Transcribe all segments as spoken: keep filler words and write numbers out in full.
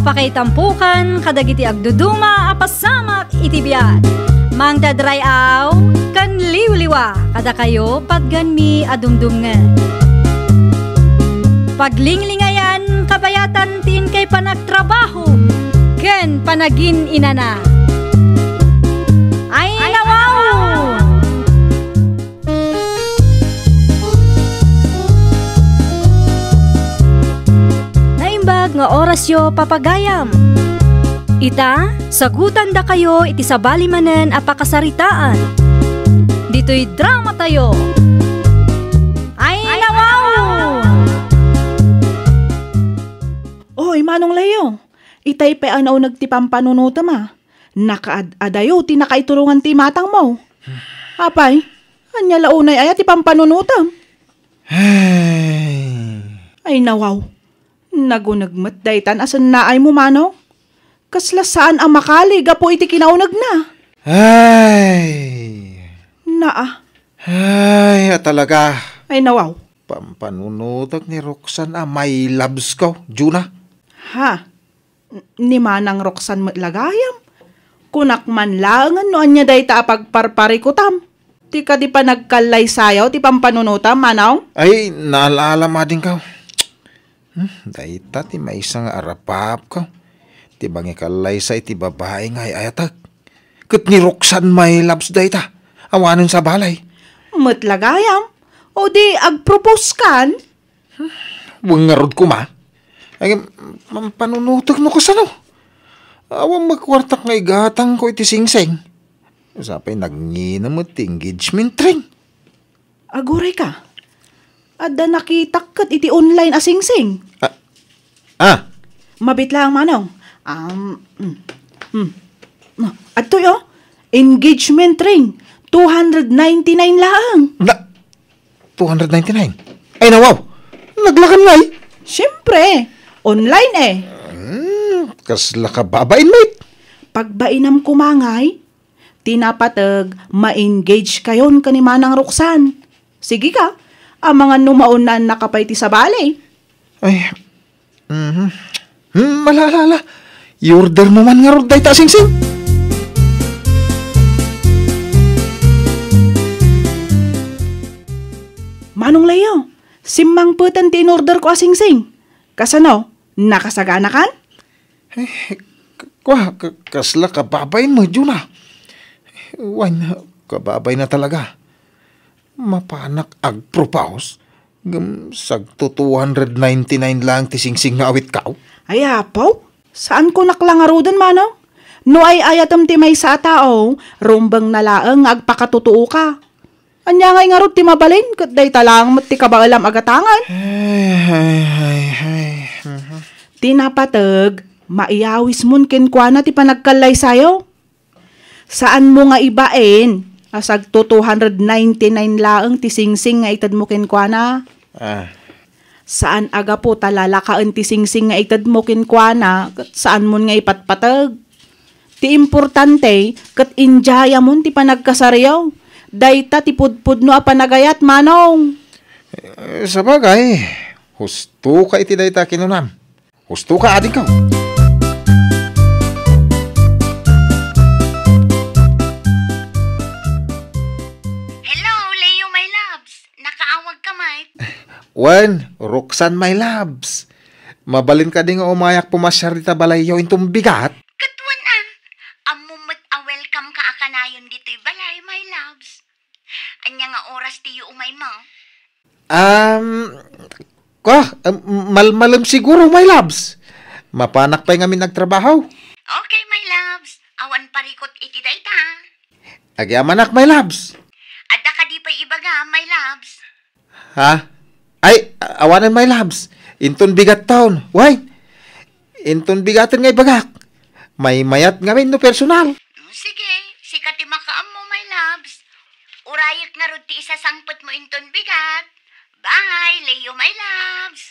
Pakaitampukan kadagiti agduduma a pasamak iti biag. Mangted ray-aw ken liwliwa kadakayo patganmi a dumdumngeg. Paglinglingayan kabayatan ti inkay panagtrabaho ken panagin-inana. Ay, nawaw! Naimbag nga orasyo, papagayam. Ita, sagutandakayo iti sabali manen a pakasaritaan. Ditoy dramatayo. Ay, nawaw! Oy, Manong Leo, itay pay a nauneg ti pampanunotem a. Nakaad-adayo ti nakaiturongan ti imatangmo. Apay, ania la unay aya ti pampanunotem? Ay. Ay, nawaw. Naguneg met daytan a sennaaymo, Manong. Kasla saan a makali gapu iti kinaunegna. Ay. Naa. Ay, a talaga. Ay, nawaw. Pampanunotek ni Roxanne a my loves ko, Juna. Ha? N-, ni Manang Roxanne met la gayam. Kunak man laengen no ania dayta a pagparparikutam. Ti kadi panagkallaysayaw ti pampanunotam, Manong? Ay, naal-alam adingko. Hmm, dayta ti maysa nga arapapko. Ti mangikallaysa iti babai nga ay-ayatek. Ket ni Roxanne my loves dayta. Awanen sabali. Met la gayam. O di agpropose kan? Wen ngarud koma. Ay, pampanunotek no kasano. Awan met kuartak nga igatangko iti singsing. Sapay nagngina met ti engagement ring. Aguray ka. Adda nakitak ket iti online a singsing. Ah. Ah. Mabit laeng, Manong. Um, mm, mm. No, adtoy, oh. Engagement ring. Two hundred ninety-nine laeng. Na, two hundred ninety-nine? Ay, nawaw. Naglakan ngay? Siyempre. Online, eh. Hmm, kasla ka babain, mate. Pagbainam koma ngay, ti napateg, ma-engage kayon ken ni Manang Roxanne. Sige ka, amangan no maunnaannaka pay ti sabali. Ay, mhm. Hmm, ala, ala, ala. I-order mo man ngarud dayta a singsing. Manong Leo, simmangpeten ti in-order ko a singsing. Kasano? Nakasaganakan? Eh, k-, kua, k-, kasla ka babain mo, Juna. Wen, kababain na talaga. Mapanak agpropose? Ngem sagto two hundred ninety-nine lang ti singsing nga awitko. Ay, apo, saan ko naklangaruden, Manong? No ay-ayatem ti maysa a tao, rumbeng na laeng nga agpakatutuoka. Ania ngay ngarud ti mabalin ket dayta lang met ti kabaelam a gatangen? Ay, ay, ay, ay. Mhm. Ti napateg, maiyawismon kenkuana ti panagkallaysayo. Saanmo nga ibain a sagto two hundred ninety-nine laeng ti singsing nga itedmo kenkuana. Ah. Saan a gapu ta lalakaen ti singsing nga itedmo kenkuana, ket saanmon nga ipatpateg. Ti importante, ket indayamon ti panagkasariyo. Dayta ti pudpudno a panagayat, Manong. Eh, sabagay, husto ka iti dayta kinunam. Husto ka, adingko. Hello, Leo, my loves. Nakaawag ka, Mike? Wen, Roxanne, my loves. Mabalin kadi nga umayak pumasiar dita balayyo inton bigat? Ket wen, a. Ammom met a welcome ka a kanayon ditoy balay, my loves. Ania nga oras ti iyo umaymo? Um, ko, um, malmalem siguro, my loves. Mapanak pay ngamin agtrabaho. Okay, my loves. Awan parikut iti dayta. Agyamanak, my loves. Adda kadi pay ibaga, my loves? Ha? Ay, a-, awanen, my loves. Inton bigat taon. Why? Inton bigaten nga ibagak. Maymayat ngamin no personal. Mm, sige, sika ti makaammo, my loves. Urayek ngarud ti isasangpetmo inton bigat. Bye, Leo, my loves.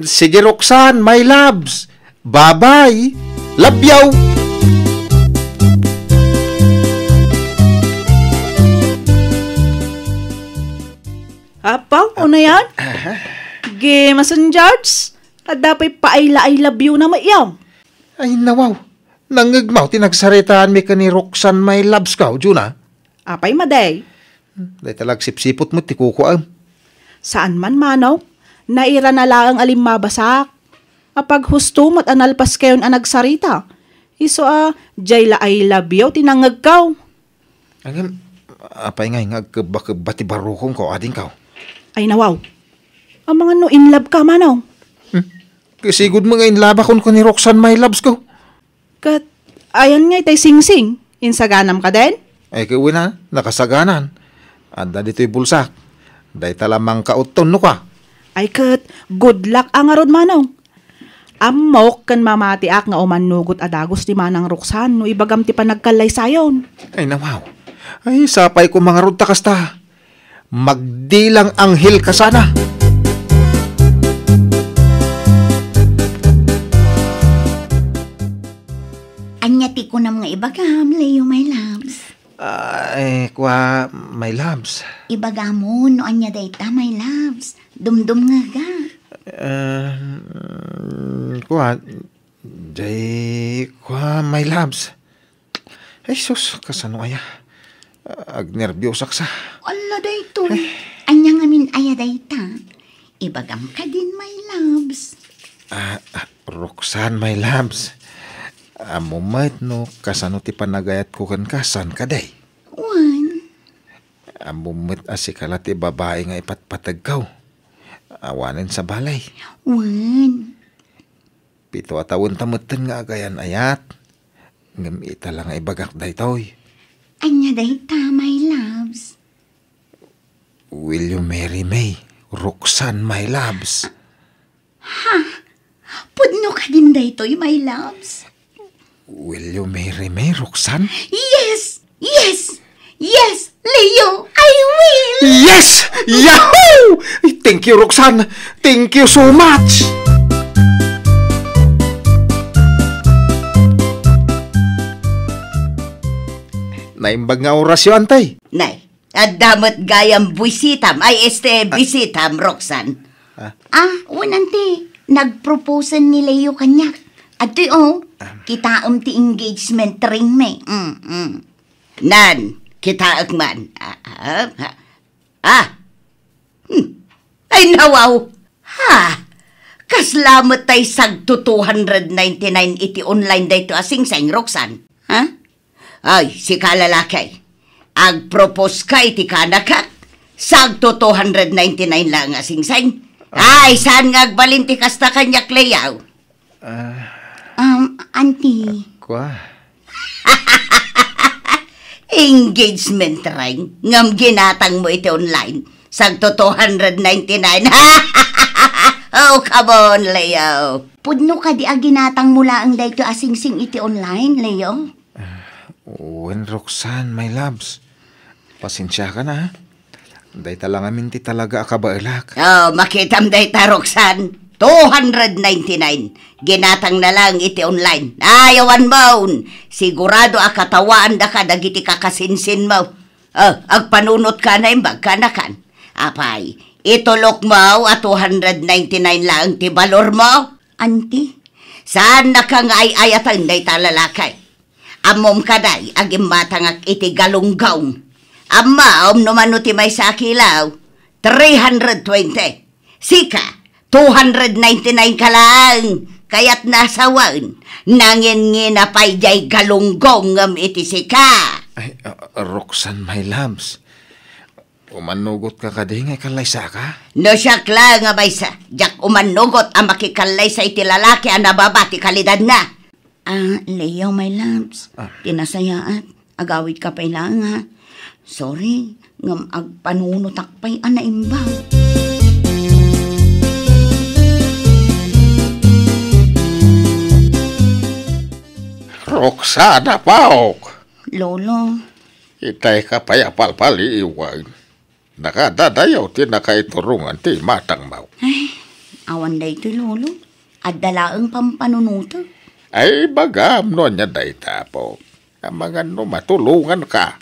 Sige, Roxanne, my loves. Bye-bye. Love you. Apaw, ano yan? Aha. Gi Mason George? Adda pay pa-I lo-, I love you na met yaw. Ay, nawaw. Nangngegmaw ti nagsaritaanmi ken ni Roxanne, my loves ko, Juna. Apay madi? Dayta la agsipsiput met ti kukuam. Saan man, manong. Nairana laeng a limmabasak. Apaghusto met a nalpaskayon a nagsarita. Isu a, jay la I love you ti nangngegko. Ngem, apay ngay nga agkebba-kebba ti barrukom ko, adingko? Ay, nawaw. Amangan no in love ka, manong. Hmm? Kasigud mo nga in love akon ken ni Roxanne, my loves ko. Ket, ayan ngay tay singsing, insaganam kadin? Ay, ket wen a, nakasaganan. Adda ditoy bulsak. Dayta la mangkautton, no ka? Ay, ket, good luck a ngarud, manong. Ammok ken mamatiak nga umannugot a dagus ni Manang Roxanne no ibagam ti panagkallaysayon. Ay, nawaw. Ay, sapay ko mangarud ta kasta. Magdilang anghel ka sana. Ania ti kunam nga ibagam, Leo, my loves? Ah, eh, kua, my loves. Ibagam no ania dayta, my loves. Dumdumngega. Ah, mm, kua, jay, kua, my loves. Ay, sus, kasano aya? Agnerbiosaksa. Ala, daytoy. Ania ngamin aya dayta? Ibagam kadin, my loves. Ah, ah, Roxanne, my loves. Ammom met no kasano ti panagayatko kenka, saan kadi? Wen. Ammom met a sika la ti babai nga ipatpategko. Awanen sabali. Wen. Pito a tawen ta metten nga agayan-ayat. Ngem ita la nga ibagak daytoy. Ania dayta, my loves? Will you marry me, Roxanne, my loves? Ha? Pudno kadin daytoy, my loves? Will you marry me, Roxanne? Yes! Yes! Yes, Leo, I will! Yes! Yahoo! Thank you, Roxanne! Thank you so much! Naimbag nga orasyo, Antay. Nay, adda met gayam buisitam. Ay, este, ah, bisitam, Roxanne. Ah. Ah, wen, Auntie, nagproposen ni Leo kaniak. Adtoy, oh, ah, kitaem ti engagement ring mi. Mm, mm. Nan, kitaek man. Ah, ah, ah. Ah. Hmm. Ay, nawaw. Ha? Kasla met tay sagto two hundred ninety-nine iti online daytoy a singsing, Roxanne? Ha? Ay, sika lalaki. Agpropose ka iti kanakak, sagto two hundred ninety-nine laeng a singsing. Ah. Ay, saan nga agbalin ti kasta kaniak, Leo? Ah. Um, Auntie. Kua? Engagement ring, ngem ginatang mo iti online. Sagto two hundred ninety-nine. Oh, come on, Leo. Pudno kadi a ginatang mo laeng daytoy a singsing iti online, Leo? Ah, wen, Roxanne, my loves. Pasensiakan, ha? Dayta la ngamin ti talaga a kabaelak. Oh, makitam dayta, Roxanne. Two hundred ninety-nine. Ginatangna laeng iti online. Ay, awan mo. Sigurado a katawaandaka dagiti kakasinsinmo. Oh, agpanunotka a naimbag kanakan. Apay, itulokmo a two hundred ninety-nine laeng ti balormo? Auntie? Saannaka nga ay-ayaten dayta lalaki. Ammom kadi a gimmatangak iti galunggong. Ammom no mano ti maysa a kilo, three hundred twenty. Sika, two hundred ninety-nine ka laeng. Kayatna a sawen, nanginngina pay diay galunggong ngem iti sika. Ay, ah, Roxanne, my loves. Umannugotka kadi nga ikallaysaka? No siak laeng a maysa, diak umannugot a makikallaysa iti lalaki a nababa ti kalidanna. Ah, Leo, my loves. Ah. Ti nasayaat, agawidka pay laeng, ha? Sorry, ngem agpanunotak pay a naimbag. Roxana, Paok! Lolo. Itay ka pay a palpaliiwen. Nakadadayaw ti nakaiturongan ti imatangmo. Ay, awan daytoy, Lolo. Adda laeng pampanunotek. Ay, ibagam no ania dayta, Apo. Amangan no matulonganka.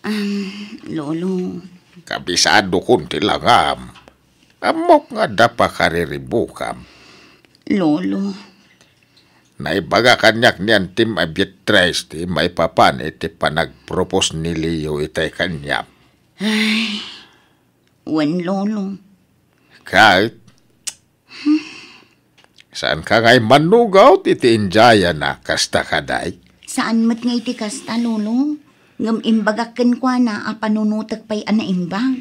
Ah, Lolo. Kabisadokon ti langam. Ammok nga adda pakariribukam. Lolo. Naibaga kaniak ni Antim a Beatrice ti maipapan iti panagpropose ni Leo itay kaniam. Ay, wen, Lolo. Ket, saanka ngay mannugawt iti indiayana, kasta kadi? Saan met nga iti kasta, Lolo. Ngem imbagak kenkuana a panunotek pay a naimbag.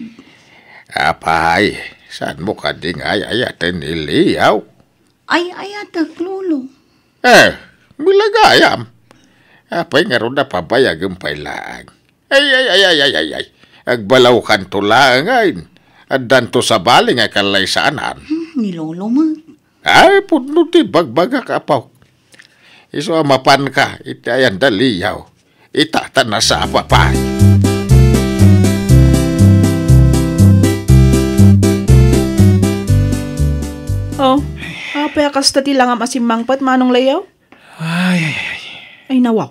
Apay, saanmo kadi nga ay-ayaten ni Leo? Ay-ayatek, Lolo. Eh, milagayam. Apay ngarud a pabayagem pay laeng? Ay, ay, ay, ay, ay, ay, ay. Agbalawkanto laeng, ay. Addanto sabali nga kallaysaanan. Hmm, ni Lolo met. Ay, pudno ti bagbagak, apo. Isu a mapanka iti ayan da Leo. Ita ta nasapa pay. Oh, apay a kasta ti langam a simmangpet, Manong Leo? Ay, ay, ay. Ay, nawaw.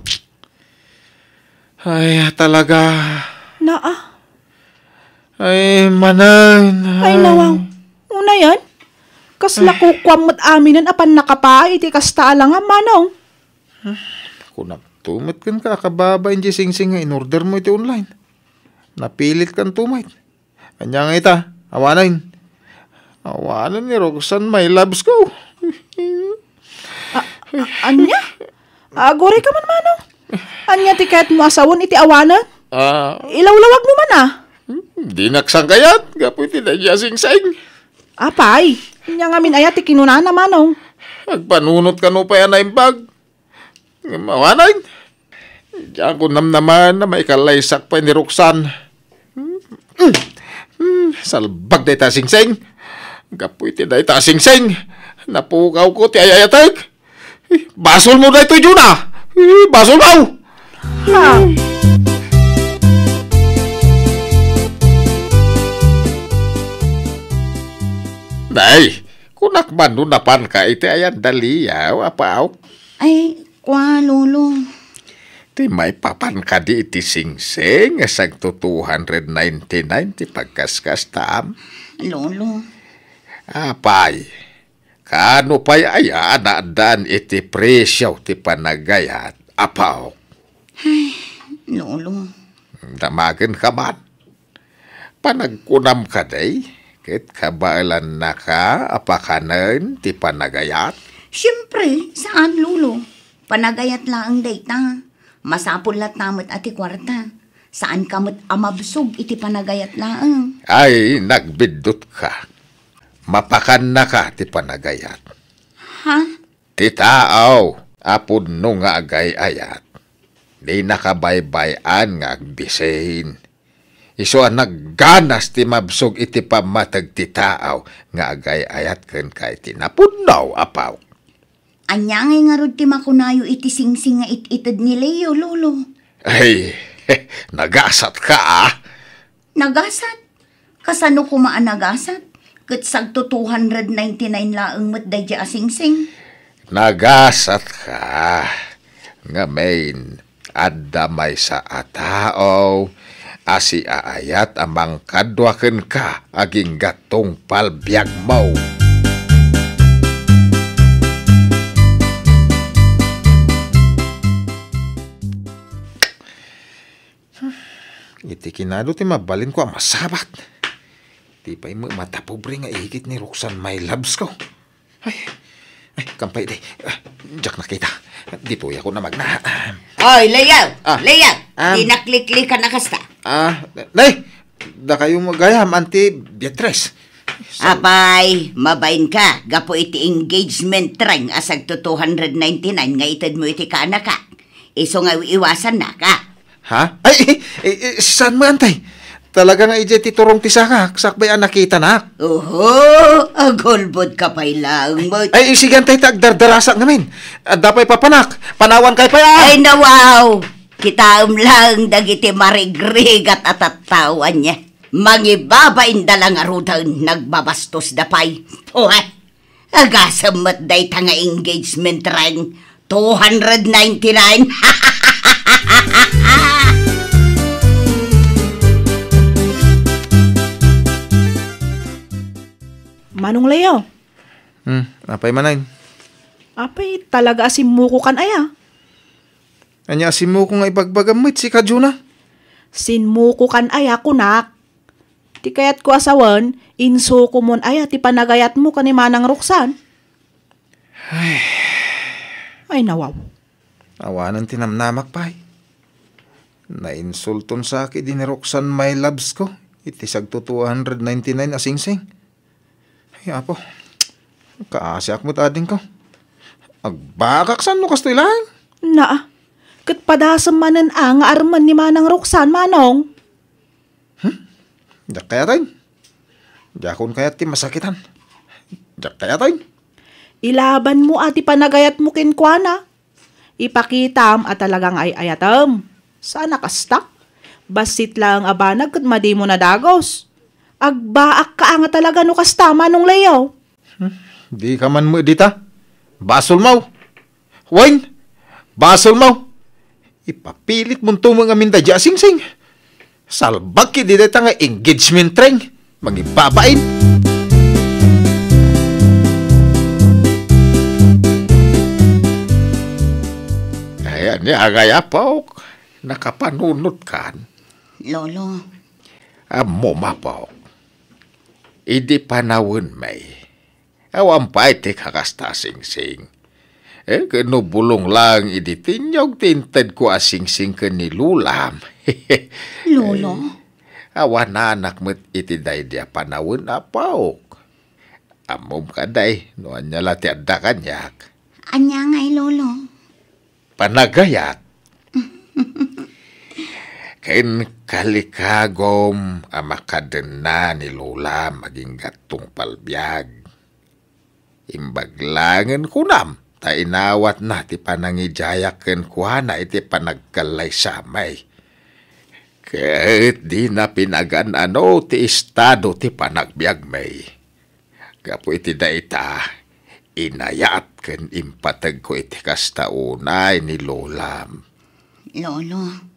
Ay, talaga. Naa. Ay, manen. Ay, nawaw. Unayen? Kasla kukuam met aminen a pannakapaay iti kasta a langam, Manong. Kunakto met kenka a kababain diay singsing nga in-ordermo iti online. Napilitkanto met. Ania nga ita? Awanen. Awanen ni Roxanne, my loves ko. A-, a-, ania? Aguray ka man, Manong. Ania ti kayatmo a sawen iti awanen? Ah. Ilawlawagmo man, a. Hmm, dinak sangkayat, gapu iti daydiay a singsing. Apay, ania ngamin aya ti kinunana, Manong? Agpanunot kano pay a naimbag. Ngem awanen, diak namnamaen a maikallaysakto pay ni Roxanne. Hmm, hmm, hmm, salbag dayta a singsing. Gapu iti dayta a singsing, napukawko ti ay-ayatek. Eh, basolmo daytoy, Juna. Eh, basolmo. Ha? Nay, kunak man no napanka iti ayan da Leo, apo. Ay, kua, Lolo. Ti maipapan kadi iti singsing a sagto two hundred ninety-nine ti pagkaskastam? Lolo. Apay, kano pay aya a naaddaan iti presio ti panagayat, apo? Ay, Lolo. Damagenka man. Panagkunam kadi, ket kabaelannaka a pakanen ti panagayat? Siempre, saan, Lolo. Panagayat laeng dayta. Masapul latta met a ti kuarta. Saanka met a mabsog iti panagayat laeng. Ay, nagbiddutka. Mapakannaka ti panagayat. Ha? Ti tao a pudno nga agay-ayat, dinna kabaybay-an nga agbisin. Isu a nagganas ti mabsog iti pammateg ti tao nga agay-ayat kenka iti napudno, apo. Ania ngay ngarud ti makunayo iti singsing nga it-ited ni Leo, Lolo? Ay, nagasatka, a. Nagasat? Kasano koma a nagasat? Ket sagto two hundred ninety-nine laeng met daydiay a singsing. Nagasatka. Ngamin, adda maysa a tao a siaayat a mangkadua kenka agingga tungpal biagmo. Iti kinado ti mabalinko a masabat. Di pay met matapobre nga igit ni Roxanne, my loves ko. Ay, ay, kampay di. Ah, diak nakita. Ditoy ako na magna. Oy, Leo! Ah. Leo! Ah. Di nakliklikan a kasta. Ah, nay, dakayo gayam, Auntie Beatrice. Apay, mabain ka, gapu iti engagement ring a sagto two hundred ninety-nine nga ited mo iti kaanaka. Isu nga iwasannak, a. Ha? Ay, eh, eh, eh, saan mo, Antay? Talaga nga idiay ti turong ti saka, sakbay a nakitanak. Oho, agulbod ka pay laeng met. Ay, eh, sige, Antay, ta agdardarasak ngamin. Adda pay papanak, panawan kay pay, a. Ay, nawaw! Kitaem laeng dagiti marigrigat a tattao, ania. Mangibabain da la ngaruden, nagbabastos da pay. Puh! Agasem met dayta nga engagement ring two hundred ninety-nine. Manong Leo. Hmm, apay manen? Apay, talaga a simmukokan aya? Ania a simmuko nga ibagbagam met, sika, Juna? Simmukokan aya, kunak. Ti kayatko a sawen, insukomon aya ti panagayatmo ken ni Manang Roxanne? Ay. Ay, nawaw. Awanen ti namnamak pay. Nainsulton sa idi ni Roxanne, my loves ko, iti sagto two hundred ninety-nine a singsing. Ay, Apo. Kaasiak met, adingko. Agbakak san no kastoy laeng. Naa. Ket padasem manen a nga armen ni Manang Roxanne, Manong. Hmm? Diak kayat, oy. Diakon kayat ti masakitan. Diak kayat, oy. Ilabanmo a ti panagayatmo kenkuana. Ipakitam a talagang ay-ayatem. Saan a kasta? Bassit laeng a banag ket madimo nadagus. Agbaakka a nga talaga no kasta, Manong Leo. Hmm? Dika man met dita. Basolmo. Wen, basolmo. Ipapilitmonto met ngamin daydiay a singsing. Salbag ketdi dayta nga engagement ring. Mangibabain. Ay, ania ngay, Apok? Nakapanunotkan? Lolo. Ammom, Apok. Idi panawenmi, awan pay ti kakasta a singsing. Eh, ket no bulong laeng idi tinniog ti intedko a singsing ken ni Lolam. Lolo? Eh, awananak met iti daydi a panawen, Apok. Ammom kadi no ania la ti adda kaniak. Ania ngay, Lolo? Panagayat. Ken kalikagom a makadenna ni Lolam agingga tungpal biag. Imbag laengen kunam ta inawatna ti panangidiayak kenkuana iti panagkallaysami. Ket dina pinagan-ano ti estado ti panagbiagmi. Gapu iti dayta, inayat ken impategko iti kasta unay ni Lolam. Lolo.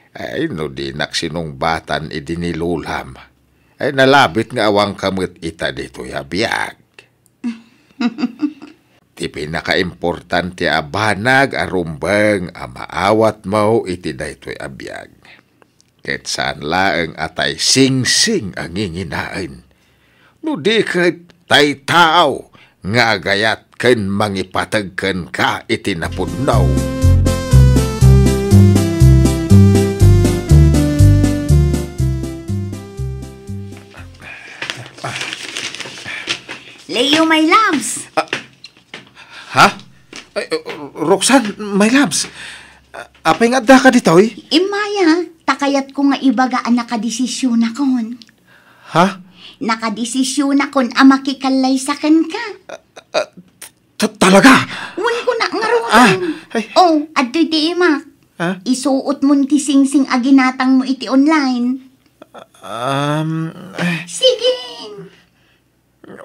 Ay, no dinak sinungbatan idi ni Lolam, ay, nalabit nga awanka met ita ditoy a biag. Ti pinakaimportante a banag a rumbeng a maawatmo iti daytoy a biag. Ket saan laeng a tay singsing a nginginaen, no di ket tay tao nga agayat ken mangipateg kenka iti napudno. Leo, my loves. Ah, Ha? Ay, uh, Roxanne, my loves. Uh, apay nga addaka ditoy? Immaya, ta kayatko nga ibaga a nakadesisyonakon. Ha? Nakadesisyonakon a makikallaysa kenka. Uh, uh, ta-, talaga? Wen, kunak ngaruden. Ah, ay. Oh, adtoy ti imak. Ha? Isuotmon ti singsing a ginatangmo iti online. Um, eh. Sige.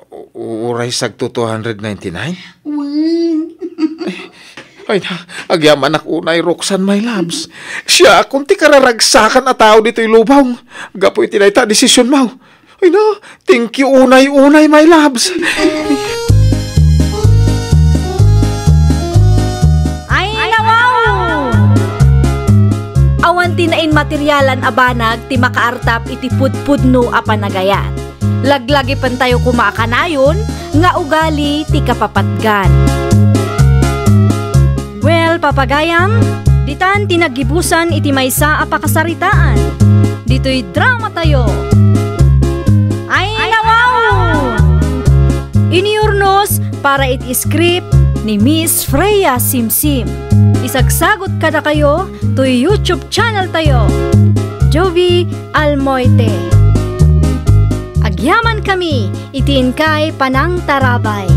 U-, uray sagto two hundred ninety-nine? Wen. Ay na, agyamanak unay, Roxanne, my loves. Siakon ti kararagsakan a tao ditoy lubong. Gapu iti dayta a desisyonmo. Ay na, thank you unay-unay, my loves. Ay, nawaw! Awan ti nainmaterialan a banag ti makaartap iti pudpudno a panagayat. Laglagipentayo koma a kanayon nga ugali ti kapapatgan. Well, papagayam, ditan ti naggibusan iti maysa a pakasaritaan. Ditoy dramatayo. Ay, nawaw! Inurnos para iti script ni Miss Freya Simsim. Isagsagot kadakayo toy YouTube channel tayo, Jovie Almoite. Agyamankami iti inkay panangtarabay.